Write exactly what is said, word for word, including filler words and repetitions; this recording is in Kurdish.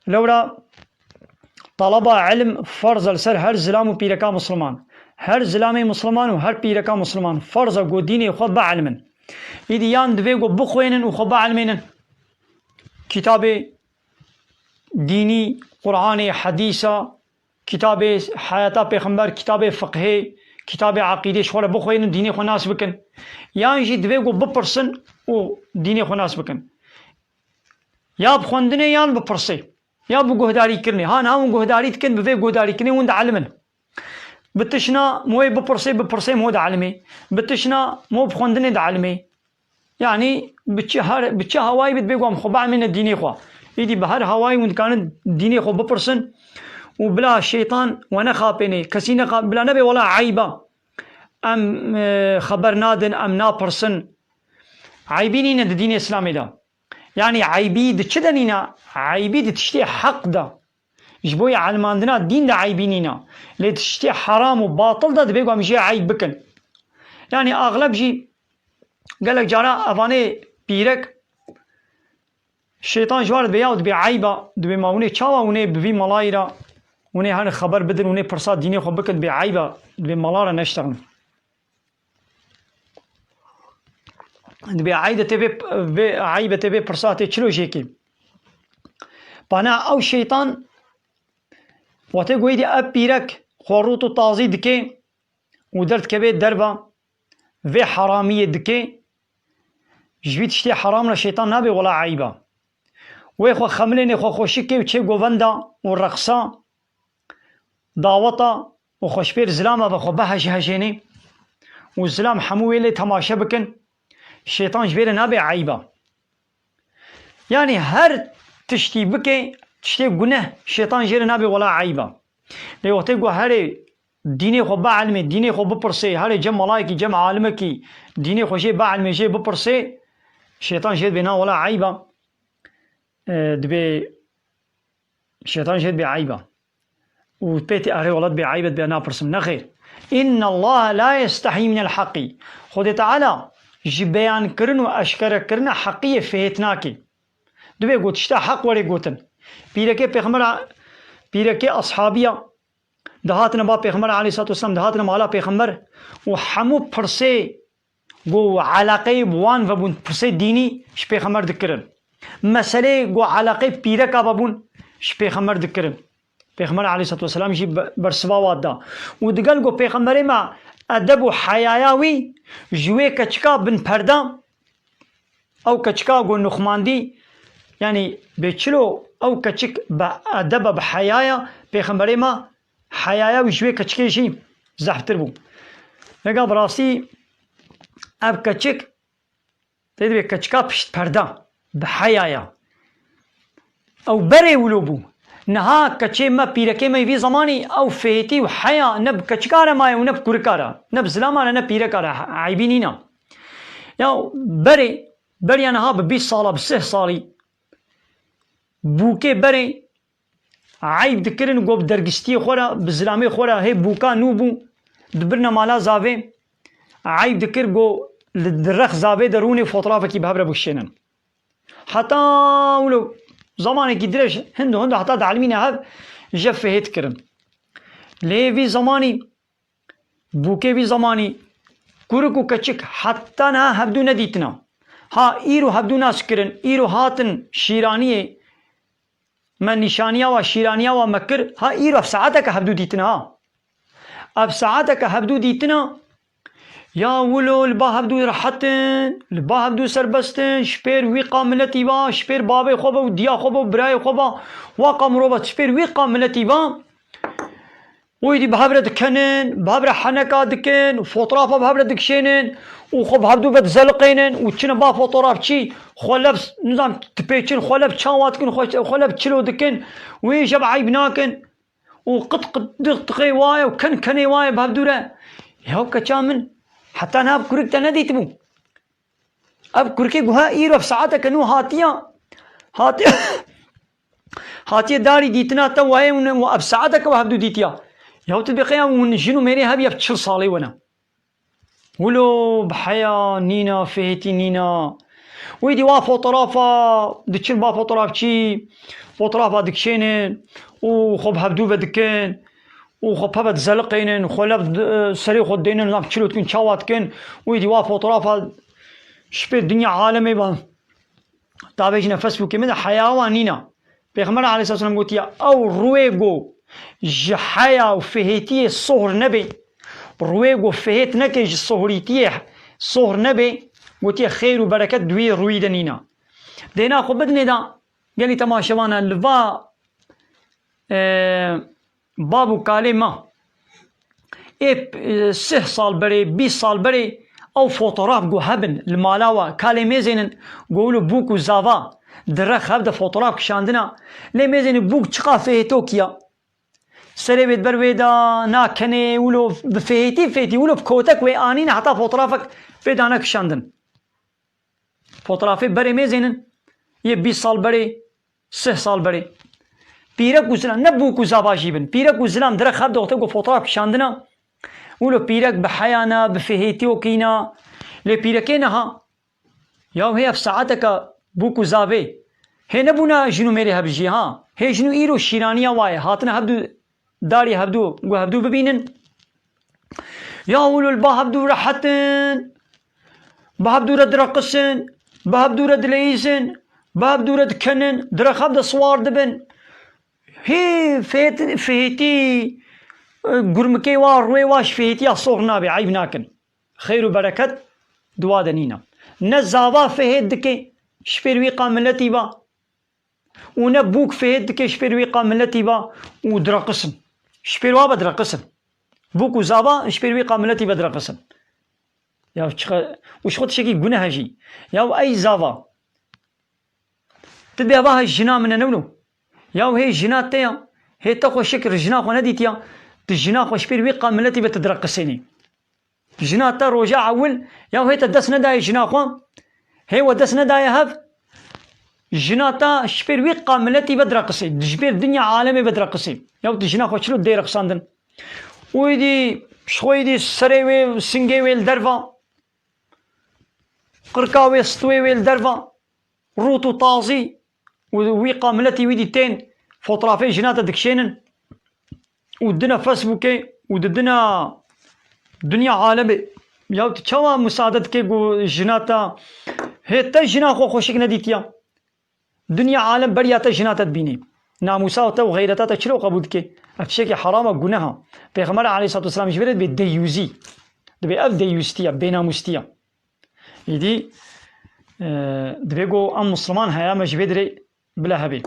Lewra talaba ilm farz e li ser her zilam û pîreka Musliman. Her zilamê Musliman û her pîreka Musliman farz e ku dînê xwe bielmin. Îdî yan divê ku bixwênin û xwe bielmênin. Kitabê dînî, Qur'anê, hedîsa, kitabê heyata pêxember, kitabê fiqhê, kitabê eqîdê ji xwe re bixwênin, dînê xwe nas bikin. Yan jî divê ku bipirsin û dînê xwe nas bikin. Ya bi xwendinê yan bi pirsê. Ya bi guhdarîkirinê. Ha niha hûn guhdarî dikin, bi vê guhdarîkirinê hûn dielimin. Bi tişna mo wê bipirsê, bi pirsê mo dielmê. Bi tişna mo bi xwendinê dielmê. Yanî bi çi her, bi çi hawayî bit bê ku em xwe bielmêne dînê xwe. Îdî bi her hawayî hûn dikanin dînê xwe bipirsin û bila şeytan we nexapênê. Kesî nexa-, bila nebe wela eyba. Em, e, xeber nadin, em napirsin. Eybî nîne di dînê Îslamê de. Yanî eybî di çi de nîne? Eybî di tiştê heq de. Ji bo yê elmandina dîn de eybî nîne. Lê di tiştê heram û batil de dibê ku em jê eyb bikin. Yanî axleb jî gelek cara evanê pîrek şeytan ji wan re dibê ya dibê eyba, dibê ma hûnê çawa hûnê bi vî malayî re hûnê herin xeber bidin, hûnê pirsa dînê xwe bikin, dibê eyba, dibê mala re neştexin. Dibê eyde tê vê, vê eybe tê vê pirsa tê çilo jêkê. Pana ew şeytan wextê ku êdî ev pîrek xwe rût û tazî dike û derdikeve derva vê heramiyê dike, ji vî tiştê heram re şeytan nabê wela eyba. Wê xwe xemilênê xwe xweşik kê û çê govenda û reqsa daweta û xwe ji pêr zilama ve xwe bihejhejênê û zilam hemû wê lê temaşe bikin, şeytan ji vê re nabe eyba. Yanî her tiştî bike, tiştê guneh, şeytan jê re nabe wela eyba. Lê wextê ku herê dînê xwe bielmê, dînê xwe bipirsê, herê cem malayekî, cem alimekî dînê xwe jê bielmê, jê bipirsê, şeytan jê dibê na wela eyba. E, dibê Şeytan jê dibê eyba. Û pê tê erê welat bê eyb et bê napirsim. Nexêr. Inna Allah la yestehî minel haqqî. Xwedê Teala ji beyankirin û eşkerekirina heqiyê fihêt nake. Dibê got tişta heq were gotin. Pîrekê pêxemera, pîrekê ashabiya dihatine ba pêxember aleyhissalatu vesselam, dihatine mala pêxember û hemû pirsê ku eleqeyê bi wan vebûn, pirsê dînî ji pêxember dikirin. Meseleyê ku eleqeyê pîreka vebûn ji pêxember dikirin. Pêxember aleyhissalatu vesselam jî be-, bersiva wan da. Û digel ku pêxemberê me edeb û heyaya wî ji wê keçika bin perda, ew keçika ku nuxmandî, yanî bê çilo ew keçik bi edeb e, bi heyaya, pêxemberê me heyaya wî ji wê keçikê jî zehftir bû. Vega bi rastî ev keçik, tê dibê keçika pişt perda, bi heyaya. Ew berê wilo bû. Niha keçê me, pîrekê me vî zemanî ew fêtî û heya ne bi keçika re maye û ne bi kurika re, ne bi zilama re, ne pîreka re, he-, eybî nîna. Ya berê, beriya niha bi bîst sala, bi sih salî, bûkê berê eyb dikirin, ku bi dergistiyê xwe re, bi zilamê xwe re hê bûka nû bû, dibirine mala zavê, eyb dikir, ku li, di rex zavê de rûnê fotoğrafekî bi hev re bikişênin. Heta wilo zemanekî dirêj hindo hindo heta dielimîne hev ji fihêt kirin. Lê vî zemanî Bûkê vî zemanî kurik û keçik heta niha hevdû nedîtina. Ha îro hevdû nas kirin, îro hatin şîraniyê me nîşaniya wa, şîraniya wa me kir, ha îro ev saeteke hevdû dîtina ha. Ev saeteke hevdû dîtina, ya wilo li ba hevdû rehet in, li ba hevdû serbest in, ji pêr wî qa miletî va, ji pêr bavê xwe ve û diya xwe ve û birayê xwe va, wa qa mirov e, ji pêr wî qa miletî va. Û êdî bi hev re dikenin, bi hev re heneka dikin, fotoğrafa bi hev re dikişênin û xwe bi hevdû ve dizeliqênin û çine ba fotoğrafçî, xwe lev, nizam, dipêçin, xwe lev çawa dikin, xwe, xwe lev çilo dikin û ê ji hev eyb nakin û qit qit diq diqê waye û ken kenê waye bi hevdû re. Ya keça min, heta niha bi kurik te nedîtibû. Ev kurkê guha îro ev saeteke nû hatiya. Hatiye, hatiye darî dîtina te wayê hûn û ev saeteke we hevdû dîtiya. Ya tu dibê qey hûn jin û mêrê hev ya çil salê we ne. Wilo bi heya nîna, fihêtî nîna. Wê dî wa fotoğrafa, diçin ba fotoğrafçî, fotoğrafa dikişênin û xwe bi hevdû ve dikin û xwe peve dizeliqênin, xwe lev di-, serê xwe dênin, nav çilo dikin, çawa dikin û êdî wa fotoğrafa ji pê dinya alemê ve davêjine Facebookê min de heya wan nîna. Pêxember aleyhisselam gotiye, ew rûyê ku ji heya û fihêtiyê sohr nebe, rûyê ku fihêt neke ji sohrîtiyê sohr nebe, gotiye xêr û bereket di wî rûyî de nîna. Dêna xwe bidinê de, gelî temaşevana li va, e, bab û kalê me ê, e, sih sal berê, bîst sal berê ew fotoğraf ku hebin li mala we, kalê mêzênin ku wilo bûk û zava di rex hev de fotoğraf kişandina, lê mêzênin bûk çiqa fihêtokî ya. Serê wê di ber wê de nakenê, wilo bi fihêtî fihêtî, wilo bi kotek wê anîne heta fotoğrafek pê dane kişandin. Fotoğrafê berê mêzênin, yê bîst sal berê, sih sal berê. Pîrek û zilam, ne bûk û zava jî bin. Pîrek û zilam direk hev doxte ku fotoğraf kişandina. Wilo pîrek bi heya ne, bi fihêtiyokî ne. Lê pîrekê niha, ya hê ev saeteke bûk û zavê. Hê nebûna jin û mêrê hev jî ha. Hê jin û îro şîraniya wa ye. Hatine hevdu darê hevdu, ku hevdu bibînin. Ya wilo li ba hevdu rehet in, bi hevdu re direqisin, bi hevdu re dileyîzin, bi hevdu re dikenin, di rex hev de siwar dibin. Hê fihêt-, fihêtî, e, gurmikê wa, rûyê wa ji fihêtiya sohr nabe, eyb nakin. Xêr û bereket di wa de nîne. Ne zava fihêt dike ji pêr wî qa miletî va, û ne bûk fihêt dike ji pêr wî qa miletî va û direqisin. Ji pêr wa ve direqisin. Bûk û zava ji pêr wî qa miletî ve direqisin. Ya çiqa-, û ji xwe tiştekî guneh e jî. Ya ey zava. Tu dibê eva jina min e ne wilo. Ya hê jina te ya. Hê te xwe şikir jina xwe nedîtiya. Tu jina xwe ji pêr wî qa miletî ve tu direqisênî. Jina te roja ewil, ya hê te dest nedaye jina xwe, hê we dest nedaye hev, jina te ji pêr wî qa miletî ve direqisê, ji pêr dinya alemê ve direqisê. Ya tu jina xwe çilo dê reqisandin? Û êdî, ji xwe êdî serê wê, singê wê li derva, qirka wê, stûyê wê li derva, rût û tazî û wî qa miletî wî dî tên fotoğrafê jina te dikişênin û didine Facebookê û didine dinya alemê. Ya tu çawa musade dike ku jina te, hê te jina xwe xweşik nedîtiya? Dinya alem beriya te jina te dibînî. Namûsa te û xeyreta te çilo qebûl dike? Ev tiştekî heram e, guneh e. Pêxember aleyhissalatu vesselam ji vê re dibê deyûzî. Dibê ev deyûstiya, bênamûstiya. Îdî, e, divê ku em Musliman heya me ji vê dirê bila hebê.